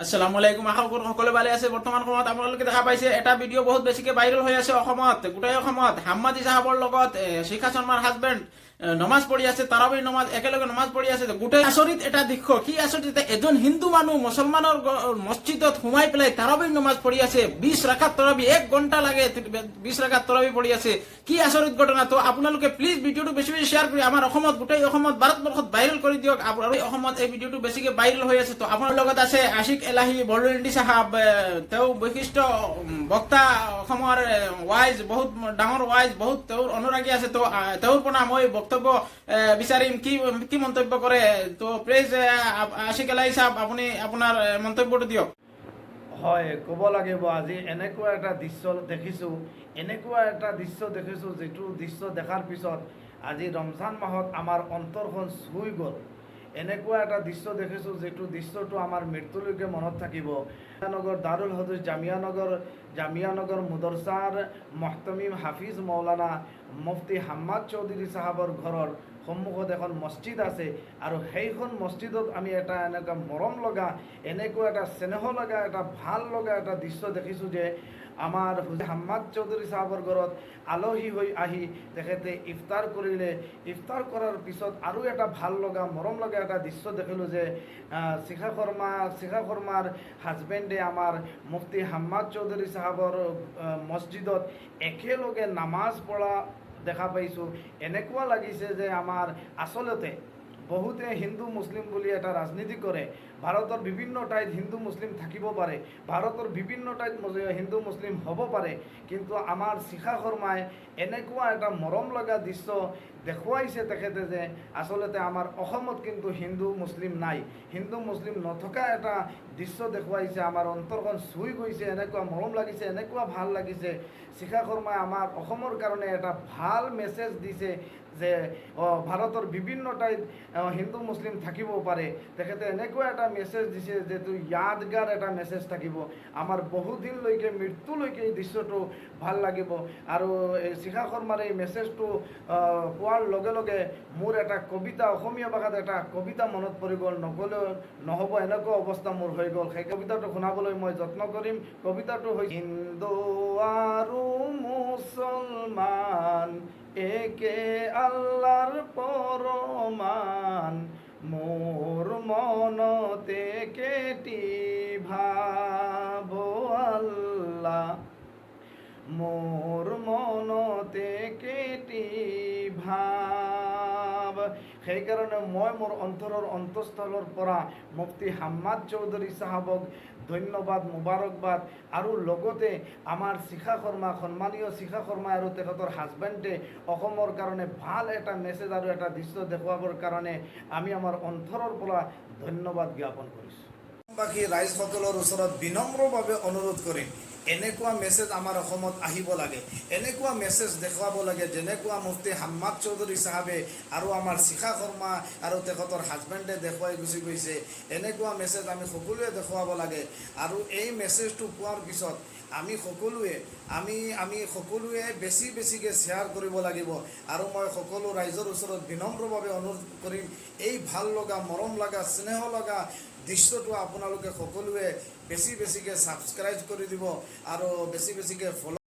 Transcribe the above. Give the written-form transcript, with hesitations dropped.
আসসালামু আলাইকুম। আশা কৰোঁ সকলোৱে ভালে আছে। বৰ্তমান সময়ত আপোনালোকে দেখা পাইছে, এটা ভিডিঅ' বহুত বেছিকে ভাইৰেল হৈ আছে অসমত, গোটেই অসমত। হাম্মাদি চাহাবৰ লগত শিখা শৰ্মাৰ হাজবেণ্ড নমাজ পঢ়ি আছে, তাৰাবিৰ নমাজ, একেলগে নমাজ পঢ়ি আছে। গোটেই আচৰিত এটা দৃশ্য। কি আচৰিত? এটা এজন হিন্দু মানুহ মুছলমানৰ মছজিদত সোমাই পেলাই তাৰাবিৰ নমাজ পঢ়ি আছে। 20 ৰাকাত তৰাবি, এক ঘণ্টা লাগে, 20 ৰাকাত তৰাবি পঢ়ি আছে। কি আচৰিত ঘটনা! তো আপোনালোকে প্লিজ ভিডিঅ'টো বেছি বেছি শ্বেয়াৰ কৰি আমাৰ অসমত, গোটেই অসমত, ভাৰতবৰ্ষত ভাইৰেল কৰি দিয়ক। আৰু অসমত এই ভিডিঅ'টো বেছিকে ভাইৰেল হৈ আছে। তো আপোনাৰ লগত আছে আশিক এলাহি বৰদলৈ চাহাব। তেওঁ বৈশিষ্ট্য বক্তা, অসমৰ ৱাইজ, বহুত ডাঙৰ ৱাইজ, বহুত তেওঁৰ অনুৰাগী আছে। তো তেওঁৰ পৰা মই বক্তব্য বিচাৰিম, কি কি মন্তব্য কৰে। তো প্লিজ আশিক এলাহি চাহাব, আপুনি আপোনাৰ মন্তব্যটো দিয়ক। হয়, ক'ব লাগিব, আজি এনেকুৱা এটা দৃশ্য দেখিছোঁ, এনেকুৱা এটা দৃশ্য দেখিছোঁ, যিটো দৃশ্য দেখাৰ পিছত আজি ৰমজান মাহত আমাৰ অন্তৰখন চুই গ'ল। এনেকুৱা এটা দৃশ্য দেখিছোঁ, যিটো দৃশ্যটো আমাৰ মৃত্যুলৈকে মনত থাকিব। নগৰ দাৰুল হদিছ জামিয়ানগৰ, জামিয়ানগৰ মুদৰছাৰ মহতমিম হাফিজ মৌলানা মুফতি হাম্মাদ চৌধুৰী চাহাবৰ ঘৰৰ সন্মুখত এখন মছজিদ আছে আৰু সেইখন মছজিদত আমি এটা এনেকুৱা মৰম লগা, এনেকুৱা এটা চেনেহ লগা, এটা ভাল লগা এটা দৃশ্য দেখিছোঁ যে আমাৰ হাম্মাদ চৌধুৰী চাহাবৰ ঘৰত আলহী হৈ আহি তেখেতে ইফতাৰ কৰিলে। ইফতাৰ কৰাৰ পিছত আৰু এটা ভাল লগা, মৰম লগা এটা দৃশ্য দেখিলোঁ যে শিখা শৰ্মাৰ হাজবেণ্ডে আমাৰ মুফতি হাম্মাদ চৌধুৰী চাহাবৰ মছজিদত একেলগে নামাজ পঢ়া দেখা পাইছোঁ। এনেকুৱা লাগিছে যে আমাৰ আচলতে বহুতে হিন্দু মুছলিম বুলি এটা ৰাজনীতি কৰে। ভাৰতৰ বিভিন্ন ঠাইত হিন্দু মুছলিম থাকিব পাৰে, ভাৰতৰ বিভিন্ন ঠাইত হিন্দু মুছলিম হ'ব পাৰে, কিন্তু আমাৰ শিখা শৰ্মাই এনেকুৱা এটা মৰম লগা দৃশ্য দেখুৱাইছে তেখেতে যে আচলতে আমাৰ অসমত কিন্তু হিন্দু মুছলিম নাই। হিন্দু মুছলিম নথকা এটা দৃশ্য দেখুৱাইছে। আমাৰ অন্তৰখন চুই গৈছে, এনেকুৱা মৰম লাগিছে, এনেকুৱা ভাল লাগিছে। শিখা শৰ্মাই আমাৰ অসমৰ কাৰণে এটা ভাল মেছেজ দিছে যে ভাৰতৰ বিভিন্ন ঠাইত হিন্দু মুছলিম থাকিব পাৰে। তেখেতে এনেকুৱা এটা মেছেজ দিছে যিটো য়াদগাৰ এটা মেছেজ থাকিব আমাৰ বহুদিনলৈকে, মৃত্যুলৈকে এই দৃশ্যটো ভাল লাগিব। আৰু এই শিখা শৰ্মাৰ এই মেছেজটো পোৱাৰ লগে লগে মোৰ এটা কবিতা, অসমীয়া ভাষাত এটা কবিতা মনত পৰি গ'ল। নগ'লেও নহ'ব, এনেকুৱা অৱস্থা মোৰ হৈ গ'ল। সেই কবিতাটো শুনাবলৈ মই যত্ন কৰিম। কবিতাটো হৈছে, হিন্দু আৰু মুছলমান একে আল্লাহৰ পৰমান, মোৰ মনতে কেটি ভাব আল্লাহ, মোৰ মনতে কেটি ভাব। সেইকাৰণে মই মোৰ অন্তৰৰ অন্তঃস্থলৰ পৰা মুফতি হাম্মাদ চৌধুৰী চাহাবক ধন্যবাদ, মুবাৰকবাদ আৰু লগতে আমাৰ শিখা শৰ্মা, সন্মানীয় শিখা শৰ্মা আৰু তেখেতৰ হাজবেণ্ডে অসমৰ কাৰণে ভাল এটা মেছেজ আৰু এটা দৃশ্য দেখুৱাবৰ কাৰণে আমি আমাৰ অন্তৰৰ পৰা ধন্যবাদ জ্ঞাপন কৰিছোঁ। বাকী ৰাইজসকলৰ ওচৰত বিনম্ৰভাৱে অনুৰোধ কৰিম, এনেকুৱা মেছেজ আমাৰ অসমত আহিব লাগে, এনেকুৱা মেছেজ দেখুৱাব লাগে, যেনেকুৱা মুফতি হাম্মাদ চৌধুৰী চাহাবে আৰু আমাৰ শিখা শৰ্মা আৰু তেখেতৰ হাজবেণ্ডে দেখুৱাই গুচি গৈছে। এনেকুৱা মেছেজ আমি সকলোৱে দেখুৱাব লাগে। আৰু এই মেছেজটো পোৱাৰ পিছত আমি সকলোৱে বেছি বেছিকৈ শ্বেয়াৰ কৰিব লাগিব। আৰু মই সকলো ৰাইজৰ ওচৰত বিনম্ৰভাৱে অনুৰোধ কৰিম, এই ভাল লগা, মৰম লগা, স্নেহ লগা দৃশ্যটো আপোনালোকে সকলোৱে বেছি বেছিকৈ ছাবস্ক্ৰাইব কৰি দিব আৰু বেছি বেছিকৈ ফ'ল'